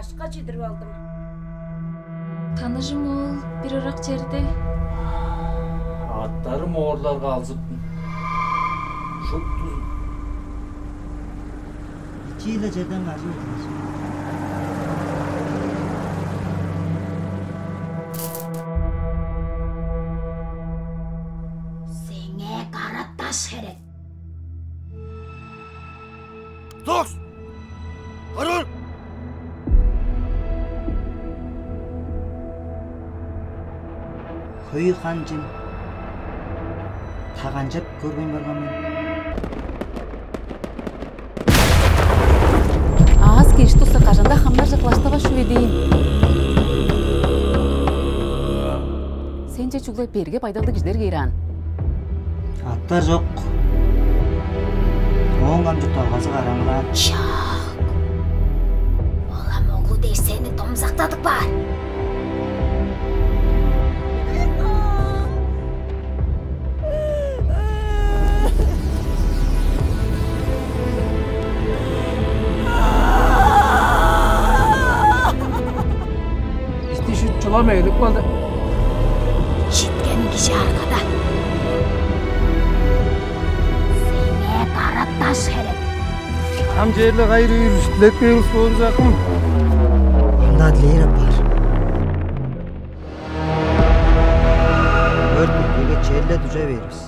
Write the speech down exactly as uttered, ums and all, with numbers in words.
Башка чидирип алдым. Таныжым ол бир ырак черде. Аттарым оорларга алзыптын. Шуптузун. Ичииле черден кажып өтүңер. Сеңээ кара даш херек. Токс! Карар! Хөй ханчын таганчап көрбейн барган мен. Аас кеш туса кажанда хамнарже кылаштавас чүве дээн. Сенче чүгле берге байдалдыг кижилер кээр аан. Аттар чок. Ооң ам чуртталгазы караңгылаан. Чок. Ол ам оглу дээш сени домзактадып каар. Бисти шут чулам ээлип калды. Читкен кижи аргада. Сеңээ кара даш херек. Ам черле кайры үр дилеп кээр улус боору чакым. Анда дилээр апаар. Өрт бүргеге черле дужа бээр бис.